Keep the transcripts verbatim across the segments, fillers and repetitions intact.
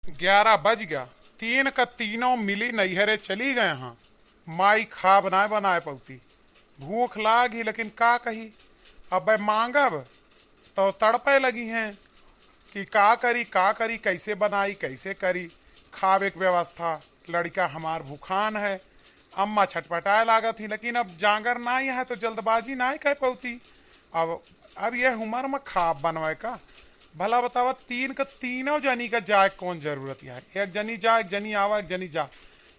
ग्यारह बज गया, तीन का तीनों मिली नैहरे चली गए हैं। माई खाब नाय बनाए पउती। भूख लाग ही, लेकिन का कही? अबे मांगब तो तड़पे लगी हैं कि का करी, का करी, कैसे बनाई, कैसे करी खावे के व्यवस्था। लड़िका हमार भूखान है, अम्मा छटपटाए लागत ही, लेकिन अब जांगर नाई है तो जल्दबाजी नाई कह पउती। अब, अब ये उमर में खाब बनवाए का? भला बतावा, तीन का तीनों जनी का जाए कौन जरूरत है? एक जनी जा, एक जनी आवा, एक जनी जा।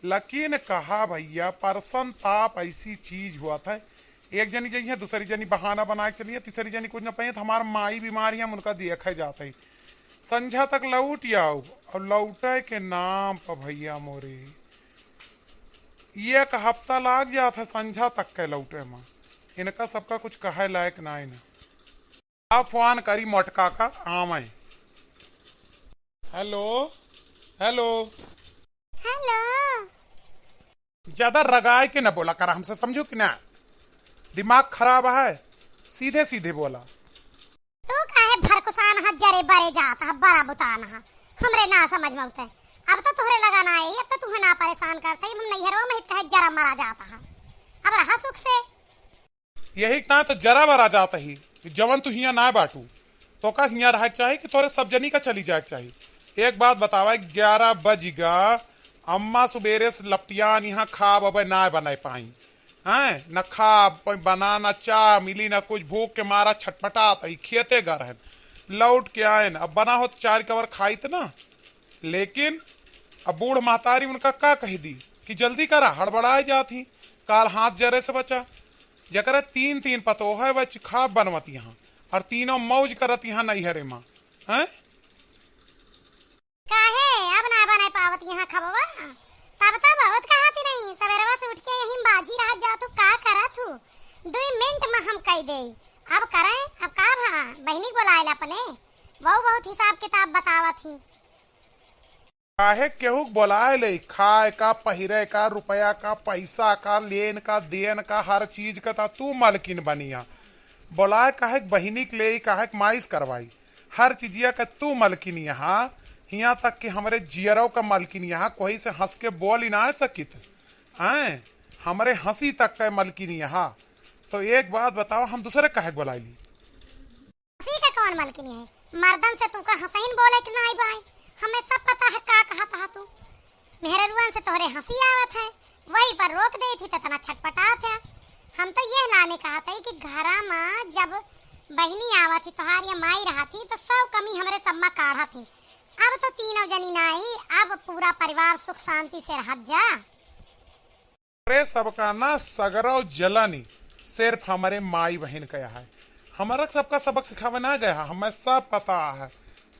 लेकिन कहा भैया, परसन ताप ऐसी चीज हुआ था, एक जनी जइहे, दूसरी जनी बहाना बनाए के चलिए, तीसरी जनी कुछ न पाइए, तो हमार माई बीमार है, हम उनका देखे जाते ही संझा तक लौट आओ। और लौटे के नाम पर भैया मोरे एक हफ्ता लाग जात है संझा तक के लौटे में। इनका सबका कुछ कहे लायक नाय ना। आप फोन करी मोटका का आवे। हेलो, हेलो। हेलो। ज्यादा रगाए के ना बोला करा हमसे, समझो कि ना? दिमाग खराब है, सीधे सीधे बोला। तू काहे भरकुसान ह, जरे बरे जात ह, बरा बुतान ह, हमरे ना समझ में उठे। अब तो तोहरे लगा ना आई, अब तो तुहे ना परेशान करते, हम नैहरवा में हित कहे जरा मरा जात ह, अब रहा सुख से। यही ना तो जरा बरा जात ही, जवन तू हियाँ ना बाटू, तो का हियाँ रहे के चाही कि तोरे सब जनी का चली जाए के चाही? एक बात बतावा, ग्यारह बज गा, अम्मा सुबेरे से लपटियान यहाँ खाब अबे ना बनाए पाई, हैं? न खाब प-, बना, न चाह मिली, न कुछ, भूख के मारा छटपटात ही, खेते गा रहन, लौट के आयन, अब बना होत चार कवर खाइत ना, लेकिन अब बूढ़ महतारी उनका का कह दी कि जल्दी करा, हड़बड़ाए जात ही, काल हाथ जरे से बचा। जकरे तीन तीन पतोह है, वह चिखाब बनवत यहाँ, और तीनों मौज करत यहाँ नैहरे माँ, हैं? काहे अब ना बनाए पावत यहाँ खबवा? तब तो बहुत कहत ही नहीं, सवेरवा से उठ के यहीं बाझी रहत जात हूँ, का करत हूँ? दुई मिनट में हम कह दे। अब करें, अब का भा, बहिनी के बोलाए ला अपने, वो बहुत हिसाब किताब बतावत ही। काहे केहू के बोलाए ले, खाए का, पहिरे का, रुपया का, पैसा का, लेन का, देन का, हर चीज का ता तू मलकिन बनिया। बोलाए काहे के बहिनी के ले, काहे के माइस करवाई, हर चीजिया का तू मलकिन यहाँ। हियाँ तक कि हमरे जियरो का मलकिन यहाँ, कोई से हंस के बोल ही ना सकित। हैं, हमरे हंसी तक का मलकिन यहाँ। तो एक बात बताओ, हम दूसरे काहे के बोलाए ली? हंसी के कौन मलकिनी है? मर्दन से तू का हंसइन बोले के नाई बाई। हमें सब पता है का कहत हा तू। मेहररुअन से तोहरे हंसी आवत है, वही पर रोक देत ही तो इतना छटपटात है। हम तो यह नाने कहत है कि घरा में जब बहिनी आवत ही तोहार या माई रहत ही तो सौ कमी हमरे सब में काढ़त ही। अब तो तीनों जनी नाई, अब पूरा परिवार सुख शांति से रहत जा। अरे सबका ना सगरो जलानी सिर्फ हमरे माई बहिन का है। हमरा सबका सबक सिखावे ना गया, हमें सब पता है।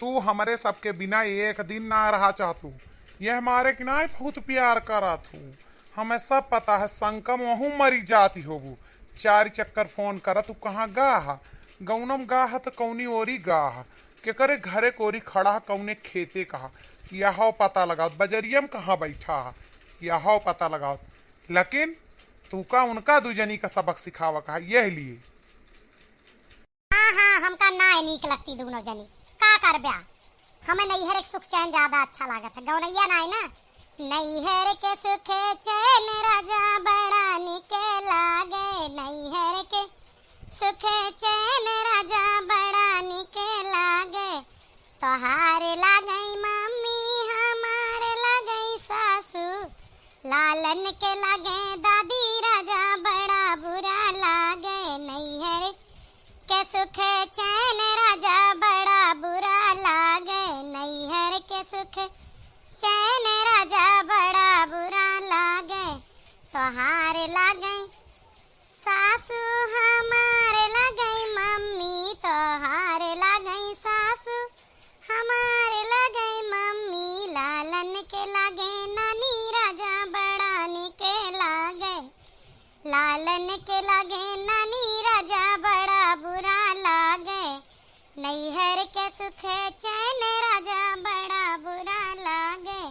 तू हमरे सबके बिना एक दिन ना रहा चाहतू। ये हमारे के ना बहुत प्यार करत हूँ, हमें सब पता है। संकम वहू मरी जाती होबू। चार चक्कर फोन करत तू कहाँ गा हा, गौनम गा हा तो कौनी ओरी गा हा, केकरे घरे कोरी खड़ा हा, कौने खेते कहा। यहो पता लगाओ बजरिया में कहाँ बैठा हा, यहो पता लगाओ। लेकिन तू का उनका दू जनी का सबक सिखावा कहा, यह लिए। हाँ, हाँ, हमका नाय नीक लगती दूनो जनी। का करब्या? हमें नैहर के सुख चैन ज्यादा अच्छा लागत है। गौनैया नाय ना? नैहर के सुख चैन राजा बड़ा निक लागे, नैहर के सुख चैन राजा बड़ा निक लागे। तोहार लागई मम्मी, हमार लागई सासू, लालन के लागे दादी, राजा बड़ा बुरा लागे। नैहर के सुख चैन राजा बड़ा बुरा लागे, नैहर के सुख चैन राजा बड़ा बुरा लागे। तोहार लागई सासू हमार लगई मम्मी, तोहार लगई सासू हमार लगई मम्मी। लालन के लगे नानी, राजा बड़ा निक लागे। लालन के लगे नानी, राजा बड़ा बुरा लागे। नैहर के सुख चैन, राजा बड़ा बुरा लागे।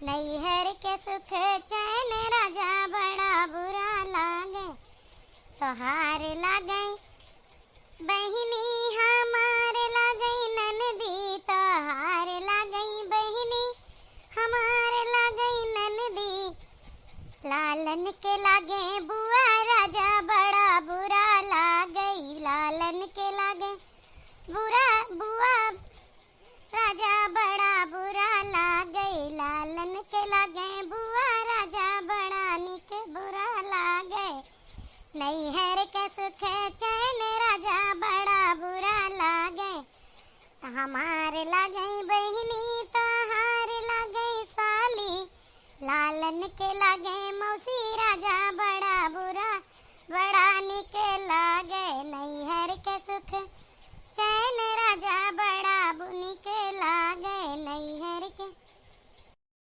नैहर के सुख चैन, राजा बड़ा बुरा लागे। तोहार लागई बहिनी, हमार लागई ननदी, तोहार लागई बहिनी, नैहर के सुख चैन राजा बड़ा बुरा लागे, हमार लागे बहिनी, तहार लागे साली, लालन के लागे मौसी राजा बड़ा बुरा, बड़ा निक लागे नैहर के सुख चैन राजा बड़ा बु-, निक लागे नैहर के।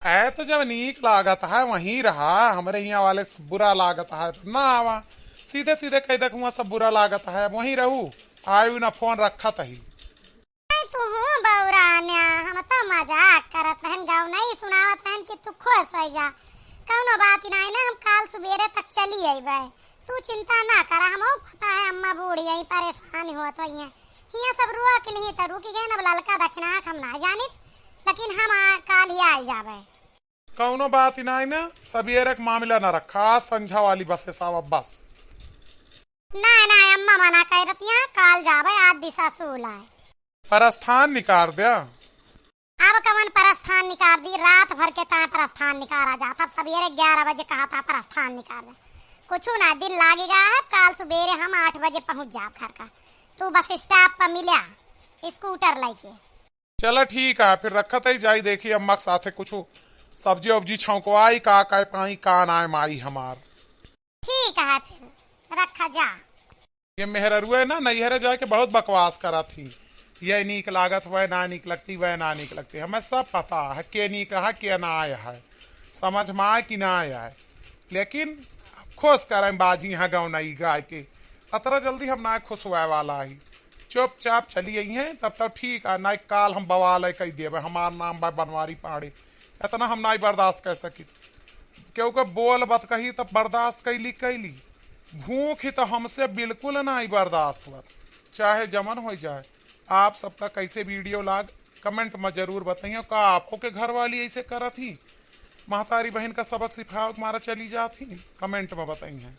ऐ तो जब नीक लागत है वहीं रहा, हमरे हियाँ वाले सब बुरा लागत है तो ना आवा। सीधे सीधे कह दे कि हुआँ सब बुरा लागत है, अब वहीं रहू, आयु ना फोन रखत ही। नहीं तू हूँ बौरान्या, हम तो मजाक करत रहन, गौनई सुनावत रहन कि तू खुश होइ जा। कौनो बात ही नहीं ना, हम काल सुबेरे तक चली अइबे। तू चिंता ना करा, हमहू पता है अम्मा बूढ़ी आई परेशान होत होइहैं। हियाँ सब रोक लिही त रुकि गए, अब ललका दखिना हम ना जानित, लेकिन हम आ, काल ही आइ जाबे। कौनो बात ही नाई ना, सबेरे के मामला ना रखा, आज संझा वाली बस से सावा बस। ना ना अम्मा मना कइ रतिया, काल जाबे, आज दिशा सूल आए। प्रस्थान निकार द्या। अब कवन प्रस्थान निकार दी, रात भर के ताए प्रस्थान निकारा जात। अब सबेरे ग्यारह बजे कहा था प्रस्थान निकार दे। कुछु ना, दिन लागी गया है, काल सुबेरे हम आठ बजे पहुँच जाब घर का। तू बस stop पर मिल्या scooter लइके। चला ठीक है, फिर रखत ही, जाई देखी अम्मा के साथे कुछु सब्जी उब्जी छौंकवाई, का का पाई का नाय माई हमार। ठीक है, फिर रखा जा। ये मेहररुए ना नैहरे जाके बहुत बकवास करत ही, ये नीक लागत, वह ना नीक लगती, वह ना नीक लगती। हमें सब पता है के नीक है, के ना आय है, समझ में आए कि ना आए, लेकिन खुश करें बाजी यहाँ गौनई गाय के। अतरा जल्दी हम ना खुश हुए वाला ही, चुपचाप चली अइहैं, तब तक ठीक है, नाई काल हम बवाल कइ देबे, हमार नाम बा बनवारी पांड़े, इतना हम नाई बर्दाश्त कर सकित। केहू के बोल बत कही तब बर्दाश्त कैली कैली, भूख ही तो हमसे बिल्कुल नाई बर्दाश्त हुआ, चाहे जमन होइ जाए। आप सबका कैसे video लाग comment में जरूर बताइए। का आपो के घर वाली ऐसे करत ही, महतारी बहन का सबक सिखावे के मारा चली जात ही, comment में बताइए।